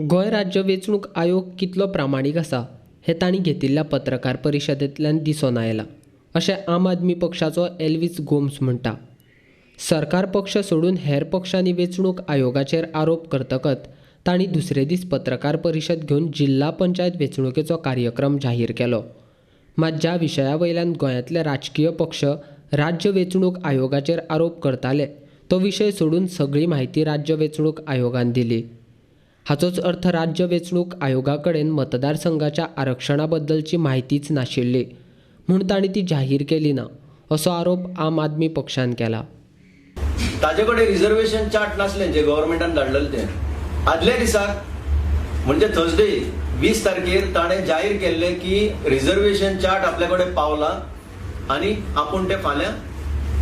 गोंय राज्य वेंचणूक आयोग कितलो प्रामाणीक आसा हें तांणी घेतिल्ल्या पत्रकार परिशदेंतल्यान दिसून आयलां, अशें आम आदमी पक्षाचो एल्वीस गोम्स म्हणटा. सरकार पक्ष सोडून हेर पक्षांनी वेंचणूक आयोगाचेर आरोप करतकच तांणी दुसरे दीस पत्रकार परिशद घेवन जिल्हा पंचायत वेंचणुकेचो कार्यक्रम जाहीर केलो. मात ज्या विशया वयल्यान गोंयांतले राजकीय पक्ष राज्य वेंचणूक आयोगाचेर आरोप करताले तो विशय सोडून सगळी म्हायती राज्य वेंचणूक आयोगान दिली. हाचोच अर्थ राज्य वेंचणूक आयोगा कडेन मतदारसंघाच्या आरक्षणा बद्दलची म्हायतीच नाशिल्ली म्हूण तांणी ती जाहीर केली ना, असो आरोप आम आदमी पक्षान केला. ताजे कडेन रिझर्वेशन चार्ट नासलें जे गव्हर्मेंटान धाडलेलें तें. आदल्या दिसाक म्हणजे थर्सडे 20 तारखेर ताणें जाहीर केल्लें की रिझर्वेशन चार्ट आपल्या कडेन पावला आनी आपूण ते फाल्यां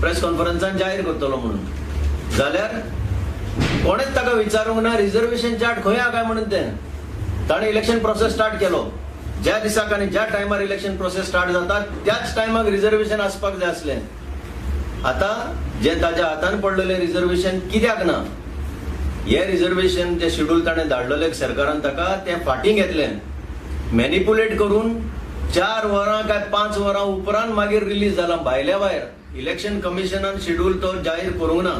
प्रेस कॉन्फरन्सान जाहीर करतलो म्हणून. जाल्यार कोणेच ताका विचारूंक ना रिझर्वेशन चार्ट खंय आहा काय म्हणून तें. ताणें इलेक्शन प्रोसेस स्टार्ट केलो. ज्या दिसाक आनी ज्या टायमार इलेक्शन प्रोसेस स्टार्ट जाता त्याच टायमाक रिझर्वेशन आसपाक जाय आसलें. आतां जें ताज्या हातान पडलेलें रिझर्वेशन कित्याक ना, हे रिझर्वेशन जे शेड्यूल ताणें धाडलेलें सरकारान ताका तें फाटीं घेतलें, मॅनिपुलेट करून 4 वरां काय 5 वरां उपरांत मागीर रिलीज जाला भायल्या भायर. इलेक्शन कमिशनान शेड्यूल तो जाहीर करूंक ना.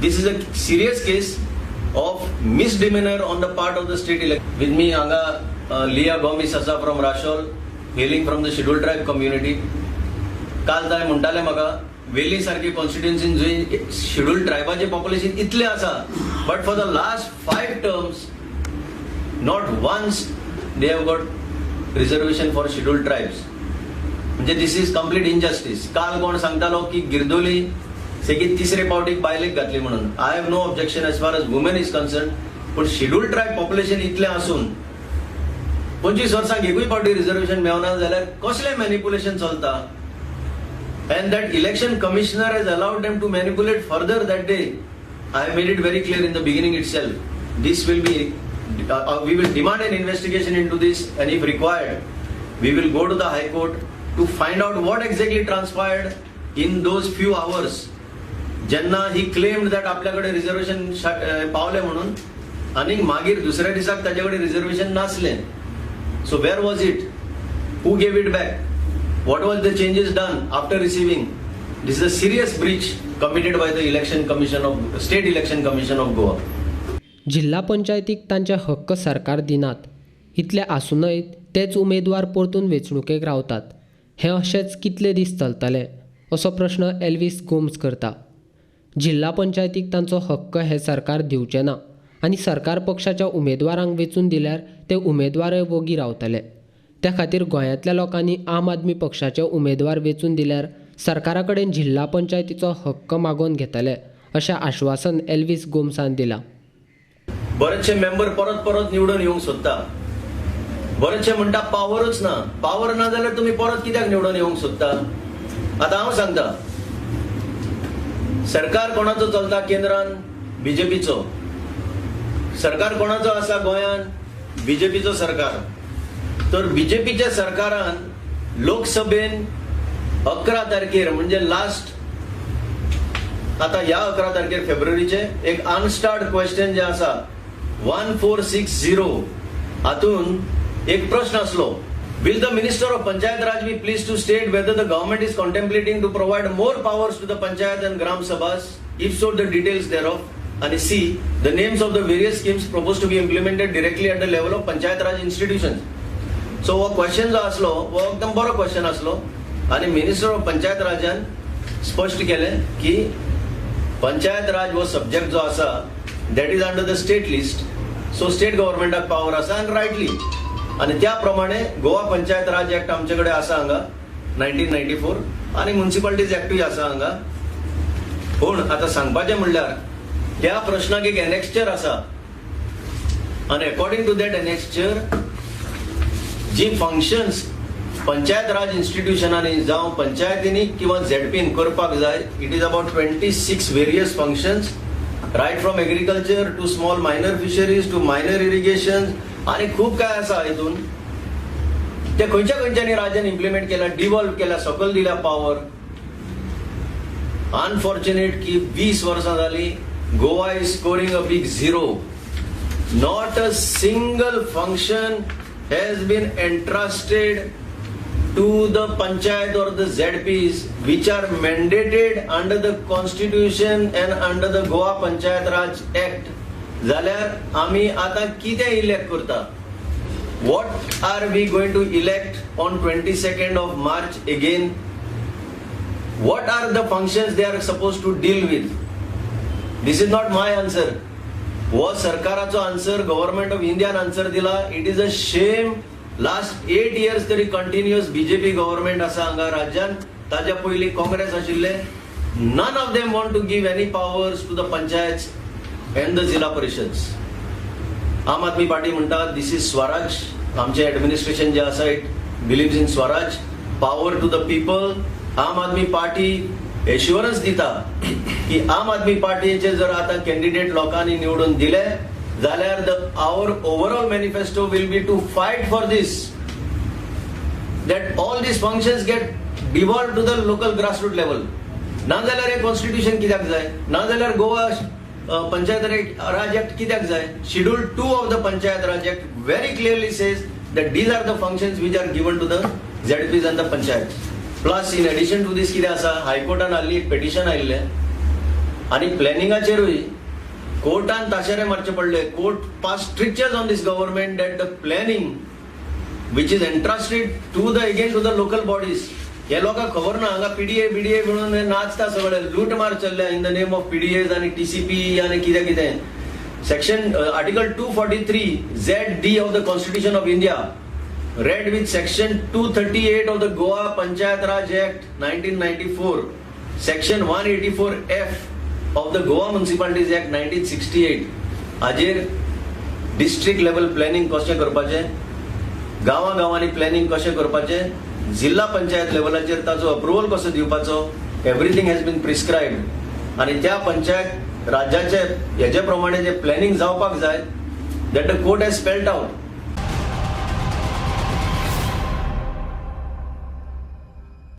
This is a serious case of misdemeanor on the part of the state election. With me हांगा लिया गोमीस आसा from Rachol, hailing from the schedule tribe community. काल ताणें म्हणटालें म्हाका वेली सारकी कॉन्स्टिट्युन्सीन जंय शेड्यूल ट्रायबाचें पॉप्युलेशन इतलें आसा, but for the last 5 terms not once they have got reservation for scheduled tribes. म्हणजे this is complete injustice. काल कोण सांगतालो की गिरदोली सेगीत तिसरे पावटीक बायलेक घातली म्हणून. I have no objection as far as women is concern, पूण शेड्यूल ट्रायब पॉप्युलेशन इतलें आसून 25 वर्सांक एकूय पावटी रिझर्वेशन मेळना जाल्यार कसलें मॅनिपुलेशन चलता? And that election commissioner has allowed them to manipulate further that day. I have made it very clear in the beginning itself. This will be, we will demand an investigation into this, and if required, we will go to the High Court to find out what exactly transpired in those few hours. जेन्ना he claimed that आपल्याकडे reservation पावले म्हणून आनी मागीर दुसऱ्या दिसाक ताजे कडेन रिझर्वेशन नासलें. So where was it? Who gave it back? What was the changes done after receiving? This is a serious breach committed by the Election Commission of State Election Commission of Goa. जिल्हा पंचायतीक तांचे हक्क सरकार दिनात इतले आसूनय तेच उमेदवार परतून वेंचणुकेक रावतात. हें अशेंच कितले दीस चलतलें असो प्रश्न एल्वीस गोम्स करता. जिल्हा पंचायतीक तांचो हक्क हें सरकार दिवचें ना आनी सरकार पक्षाच्या उमेदवारांक वेंचून दिल्यार ते उमेदवारय वोगी रावतले. त्या खातीर गोंयांतल्या लोकांनी आम आदमी पक्षाचे उमेदवार वेंचून दिल्यार सरकारा कडेन जिल्हा पंचायतीचो हक्क मागोवन घेतले अशें आश्वासन एल्वीस गोम्सान दिलां. बरेचशे मेंबर परत परत निवडून येवंक सोदता, बरेचशे म्हणटा पावरूच ना, पावर ना जाल्यार तुमी परत कित्याक निवडून येवंक सोदता? आतां हांव सांगता, सरकार कोणाचो चलता केंद्रान? बीजेपीचो. सरकार कोणाचो आसा गोंयान? बीजेपीचो सरकार. तर बीजेपीच्या सरकारान लोकसभेन 11 तारखेर म्हणजे लास्ट आता ह्या 11 तारखेर फेब्रुवारीचे एक अनस्टार्ड क्वेश्चन जे आसा 1460 हातून एक प्रश्न आसलो, Will the Minister of Panchayat Raj be pleased to state whether the government is contemplating to provide more powers to the Panchayat and Gram Sabhas? If so, the details thereof. And C, the names of the various schemes proposed to be implemented directly at the level of Panchayat Raj institutions. So हो question जो आसलो हो एकदम बरो question आसलो आनी minister of panchayat राजान स्पश्ट केलें की पंचायत राज हो सब्जेक्ट जो आसा that is under the state list, so state गव्हर्मेंटाक पावर आसा आनी रायटली, आनी त्या प्रमाणे गोवा पंचायत राज एक्ट आमचे कडेन आसा हांगा 1994 आनी म्युनिसिपालिटीज एक्टूय आसा हांगा. पूण आतां सांगपाचें म्हणल्यार त्या प्रश्नाक एक एनेक्स्चर आसा आनी according to that annexure ji functions panchayat Raj इन्स्टिट्युशनांनी जावं पंचायतींनी किंवा झेडपीन करपाक जाय, it is about 26 various functions, right from agriculture to small minor fisheries to minor irrigation आनी खूब काय आसा हितून. ते खंयच्या खंयच्यांनी राज्यान इम्प्लिमेंट केल्या, डिवॉल्व केल्या, सकयल दिल्या पावर. अनफॉर्च्युनेट की 20 वर्सां जाली Goa is scoring a big zero. Not a single function has been entrusted to the panchayat or the ZPs, which are mandated under the constitution and under the Goa Panchayat Raj Act, जाल्यार आमी आतां कितें elect करता? What are we going to elect on 22nd of March again? What are the functions they are supposed to deal with? This is not my answer. हो सरकाराचो answer, government of इंडियान answer दिला. It is a shame. Last 8 years तरी continuous BJP government आसा हांगा राज्यान. ताच्या पयलीं काँग्रेस आशिल्ले. None of them want to give any powers to the panchayat and the Zilla Parishads. Aam Aadmi party म्हणटा, this is Swaraj. आमचें एडमिनिस्ट्रेशन जें आसा, it believes in Swaraj, power to the people. Aam Aadmi party assurance दिता की आम आदमी पार्टीचे जर आतां कॅन्डिडेट लोकांनी निवडून दिले जाल्यार the our overall manifesto will be to fight for this, that all these functions get devolved to the local grassroots level. ना जाल्यार हे कॉन्स्टिट्यूशन कित्याक जाय? ना जाल्यार गोवा पंचायत राज एक्ट कित्याक जाय? Schedule 2 of the Panchayat Raj Act very clearly says that these are the functions which are given to the ZPs and the panchayat. Plus, in addition to this, कितें आसा, हायकोर्टान हाल्ली एक पिटिशन आयिल्लें आनी प्लॅनिंगाचेरूय कोर्टान ताशेरे मारचे पडले. Court pass strictures on this government that the planning which is entrusted to the again to the local bodies. हे लोकांक खबर ना. हांगा पीडीए बीडीए म्हणून हे नाचता सगळे. लूटमार चल्ल्या in the name of PDAs आनी टीसीपी आनी कितें कितें. Section Article 243 ZD of the Constitution of India, read with Section 238 of the Goa Panchayat Raj Act 1994, Section 184F of the Goa Municipalities Act 1968, हाजेर डिस्ट्रिक्ट लेवल प्लॅनिंग कशें करपाचें, गांवां गांवांनी planning कशें करपाचें, जिल्हा पंचायत लेवलाचेर ताचो अप्रुवल कसो दिवपाचो, everything has been prescribed. आनी त्या पंचायत राज्याचे हेजे प्रमाणे जे प्लॅनिंग जावपाक जाय, that the court has spelled out.